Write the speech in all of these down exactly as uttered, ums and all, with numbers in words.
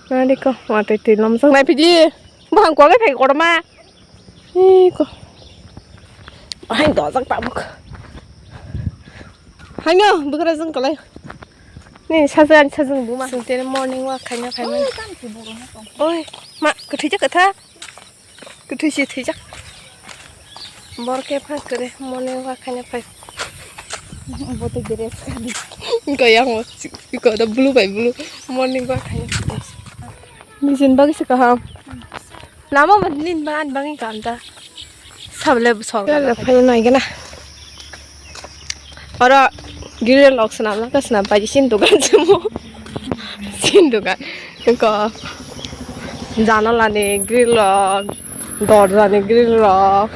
Nadi ko, watwi twi lomjak nai phidi. Buphang kwlai phai kotorma. Iko. Hai dojak tabuk. Hanyo, bugra jeng kwlai. Ni sajang, sajang buma. Sintene morning walk khaina phaimani. Oi, ma, kwthwi jak kwtha. Kwthwi si thwijak. Bor khe pha kwrwi morning walk khaina phai. Bo to dress khadi. Ko yang mo, ko da blue bai blue. Morning walk khaina phai. Nijin bagwi se kaham. Lama bo nini bagwi, ani bagwi kaham ta. Sable bu sol. Yalla phai nai gana. Oro grill rok swnam na, ka swnam pai sin dukan se mo. Sin dukan. Ko janala ni grill rok, dorja ni grill rok.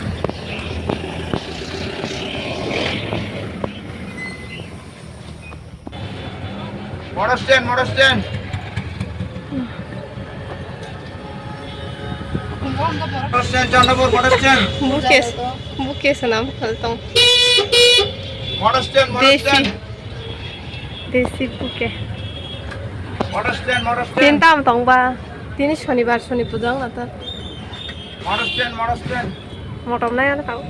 Motor stand, motor stand. Motor stand, Chandapur, motor stand. Bukes, bukes nam khaltong. Motor stand, motor Desi, stand. Desi buke. Motor stand, motor stand. Tin tam tong ba. Tini shonibar, shoni puja wng na ta. Motor stand, motor stand. Motom nai ano tau.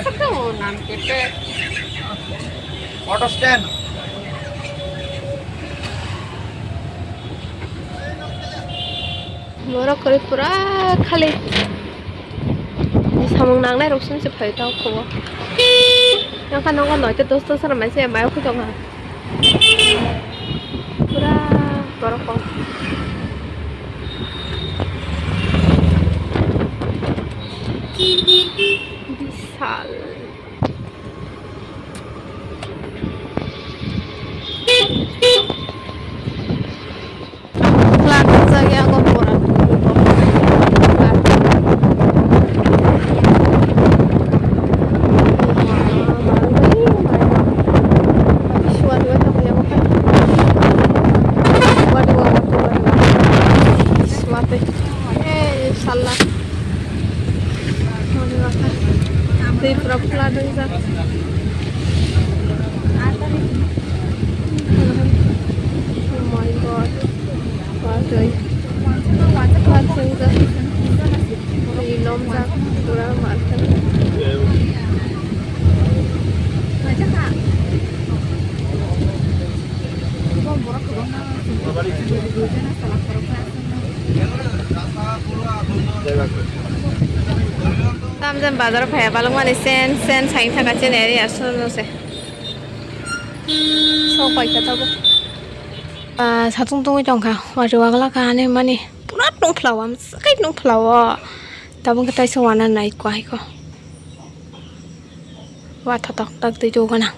Saka o nam kete. Motor stand. Borok kwrwi pura khali. Samung nangnai rok sumse phai tao khuo. Yang kha nokha noita dos dos ram se mayo khuitong ha. Pura borok kong. Bisal. Flat rijak yago pura. Suwatwi. Eh, salla. Twi pura flat rijak. Oh my God. Watwi. Watwi rijak. Twi lomjak. Pura market. Tamjani bazar phaiya balokmani sen sen saing thangkha chini area aswk no se. Sok pai kha tabuk. Ah, satung tungwi tongkha, watwi wagla kha ani mani pura nukphla o, amswk khe nukphla o. Tabuk khe taisa wana nai kho hai kho. Wathotok tak twi twi gwnang.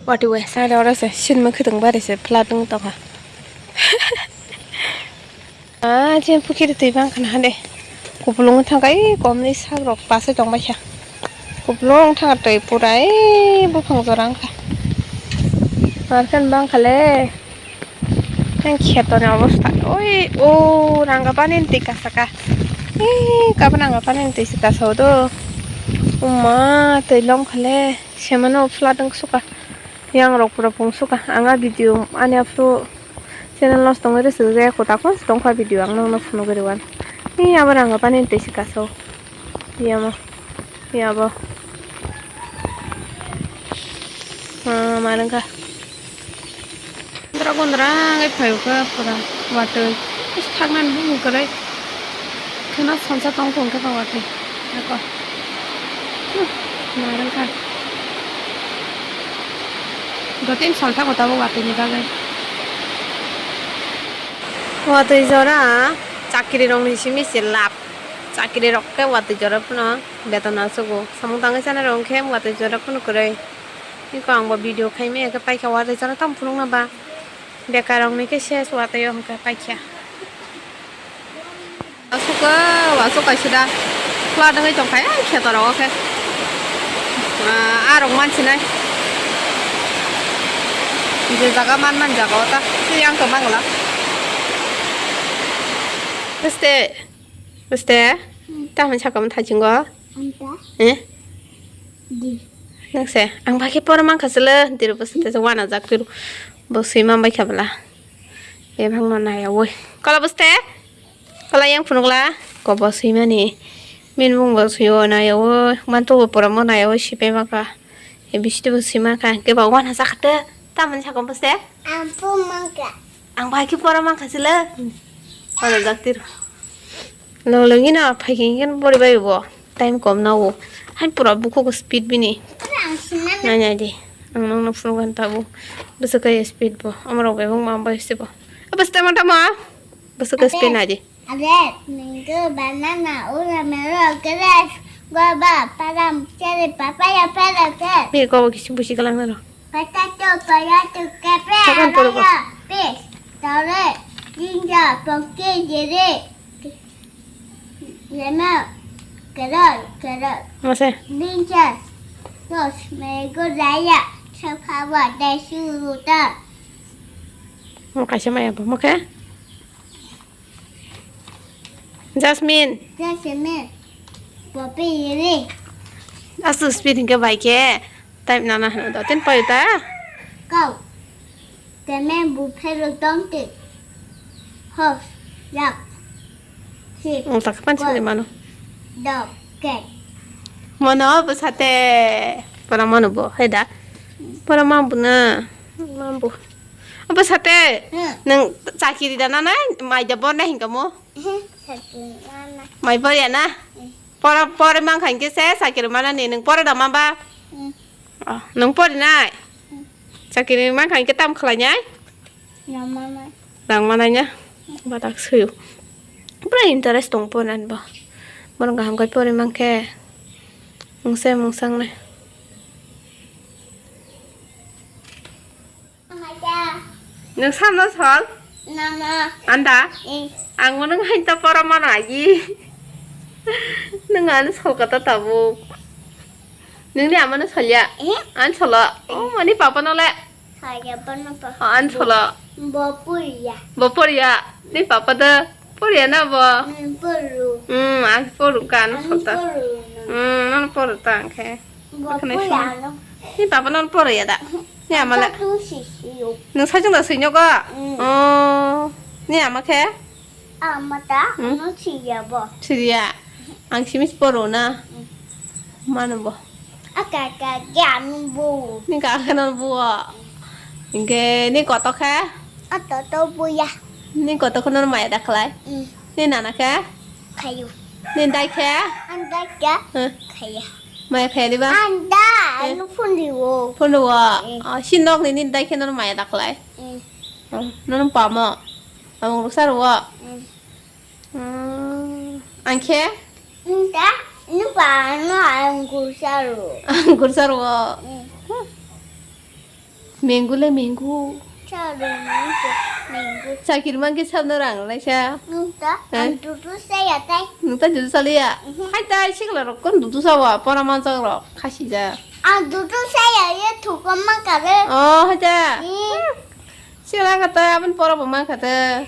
Watwi wai side oro se sinma khwtwng bari se flat wng tongkha. Ah, je pukhiri twi bang khna hade. Kupulung thangkai komni sak rok pasai tong baikha. Kupulung thang twi pura ei buphang jora wngkha. Markhe bang khale. Ang kheto ni obostha. Oi, o ranga pani twi kasaka. Ei, kabo ranga pani twi se kasao do. Uma, twi lom khale. Semano flat wng suka. Yang rok pura pung suka. Ang a video ani aphuru channel loss tongwi rwswk je kota kon tongkha video ang nokno phunugwi rwan. Ni abo ranga pani twi se kasao. Yamo. Yabo. Ah, ma rwngkha. Gundra gundra wngwi phaio khe pura watwi. Is thaknani bumung kwrwi. Kheno salsa tong tong khe ba watwi. Nako. Hmm, narwng kha. Dotini salsa ko tabuk watwi ni bagwi. Watwi jora chakri rok ni simi se lab. Chakri rok khe watwi jora phano beton aswk o. Samung tangwi chana rok khe watwi jora phano kwrwi. Iko ang bo video khai maya khe paikha watwi jora tamo phunukna ba. Bekar rok ni khe ses watwi o hwnkhe paikha. Aswk o, aswk kaisa da. Flat wngwi tongkha, eh, kheto rogo khe. Ah, arok mansinai. Je jaga man man jaga o ta. Siyang to mangla. Beste. Beste. Tamo sakamo thachingo. Anta. Eh? Di. Nang se, ang bakhe pora mankha sele, tiro bwsate se wana jak tiro. Bo swi man bai kha bwla. Bebak no naiyaui. Kola bwste? Kola yang phunukla? Ko bo swimani. Min bung bo swi o naiyaui. Man tubu pura mo naiyaui swi pai maka. E bisti bo swi maka. Ke ba wana sakha te. Tamani sakha bwste? Ang phu mangkha. Ang bai khe pora mangkha sila. Wana daktir. Log logino phaikhe hinkhe poribai bo. Time kom nago. Hai pura bukhuk speed bini. Nai nai di. Ang nokno phunukgwi tabuk. Bwswk khe speed bo. Omorok bebak ma bai se bo. Bwswk tamo tamo. Bwswk khe speed nai di. Apple, mango, banana, watermelon, grapes, guava, plum, cherry, papaya, pear, apple. Bini kobo kisi busi kwlangna rw. Potato, tomato, cabbage, Sakan poro ba. Peas, tomato, ginger, pumpkin, jelly, lemon, carrot, carrot, Mase. Ginger, sauce, mango, laya, sunflower, daisy, water. Mo kaisa maya bo, mo khe? Jasmine. Jasmine. Poppy, lily. Asu speed hinkhe bai khe. Type nana hino do. Tin payu ta? Kau. Temen buphelo tongte. Horse, duck, sheep, Ang tak pan goat, sini mano. Dog, cat. Mano bwsate. Pora mano bo. Hai da. Pora mambu na. Mambu. Bwsate. Hmm. Nang chakiri da nana. Mai da bor na hinka mo. Hmm. Chakiri nana. Mai bor ya na. Hmm. Pora, pore mankha hinkhe se sakiro manani, nwng pore da maba? Mm. Oh, nwng pore nai? Mm. Sakiro mankha hinkhe tam khlai nai? Rang manai. Rang manai na? Badak suyo. Pura interest tong pore nani bo. Borok kaham khai pore mankhe. Nwng se mungsang nai. Nwng samno sol? Nana. Anda? Eh. Ang nwng hain ta pora mano agi. Nwng ano sol kata tabuk. Nwng ni amano solya? Eh? An solo. Oh, mani papa no le. Solya bono pa. Oh, an solo. Bo poriya. Bo poriya. Ni papa da. Poriya na bo? Hmm, poru. Hmm, ang poru ka ano solta. Poru na. Hmm, ano poru ta ang khe. Bo poriya no. Ni papa no poriya da. Ni amale. Ata tu sisiyo. Nwng sajung da swi nyogo? Hmm. Oh. Ni ama khe? Ama ta, hmm? No siya bo. Siya. Ang simis poru na. Hmm. Mano bo. Aka ka ge anu bo. Ni ka ka no bo. Inge ni koto khe? Ato to bo ya. Ni koto kono maya da khlai? Mm. Ni nana khe? Khayu. Ni dai khe? An dai khe? Huh? Khaya. Maya khe di ba? An da, eh? Anu phone di wo. Phone di wo? Eh. Oh, si nok ni ni dai khe no maya da khlai? Mm. Oh, no no pa mo. Among ruksa ro. Mm. Hmm, ang khe? Nta, nupa no ang gursa ro. Ang gursa ro. Hmm. Menggu le menggu. Sa ro menggu, menggu. Sakir mang khe sabno rang lai sa. Nta, eh? Ang dudu sa ya tai. Nta dudu sa le ya. Mhm. Hai tai sikla rok kon dudu sa wa, pora manjak rok khasi ja. Ang dudu sa ya ye thukom ma kare. Oh, hai ta. Hmm. Sikla kata abon pora bo mang kata.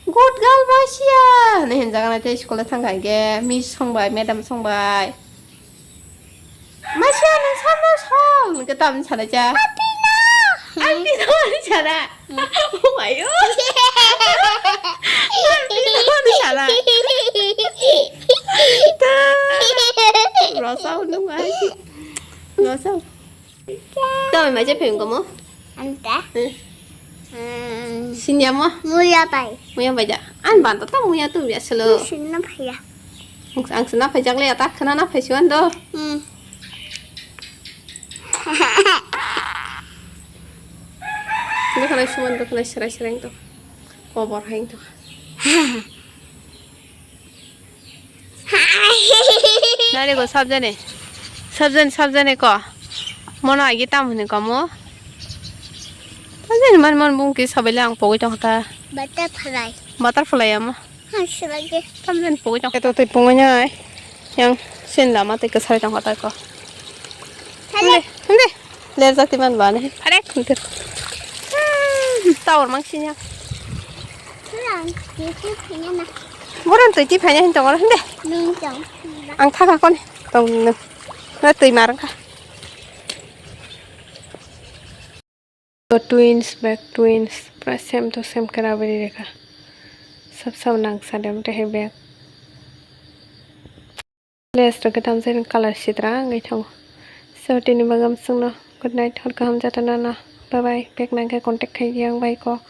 Good girl, Basia! Hinwi hinjago na tei school-o thangkha hinkhe miss songbai, madam songbai. Basia, nwng samno song! Hinkhe tamni sana cha. Apino! Apino hinwi sana. Oh my God! Apino hinwi sana. Rosao nung ai. Rosao. Tamo mai je phim komo? Anta. Hmm. Hmm. Sinya mo? Muya pai. Muya bai ja. An ban to tamo muya tu biasa lo. Sinna phaya. Ang sinna phai jak le ta khana na phai siwan do. Hmm. Dokhana siwan dokhana serai serai to. Kobor hai to. Nari go sabjani. Sabjani, sabjani ko. Mono agi tam hini komo. Sabjani man man bung ki sabai le ang pogoi tong ta. Butterfly. Butterfly amo. Hai, silage. Sabjani pogoi tong. Eto tei pogoi nai. Yang sin lama tei kesai tong ta ko. Hale. Hinde, hinde. Ler jati man bani. Are kuntir. Tawar mang sinya. Lang, itu punya na. Boran tui ti phanya hin tongor hinde. Nung tong. Ang thaka kon tong nung. Na tui mar kha. Twins bag, twins. Pura same to same khe rabari rikha. Sab sab nang sa dem tei hai bag. Lace rok khe tamjai rok colour sitra wngwi thango. So tini bagam sungno good night, hor kaham jotono no. Bye bye. Bag nangkhe contact khai yang bai ko.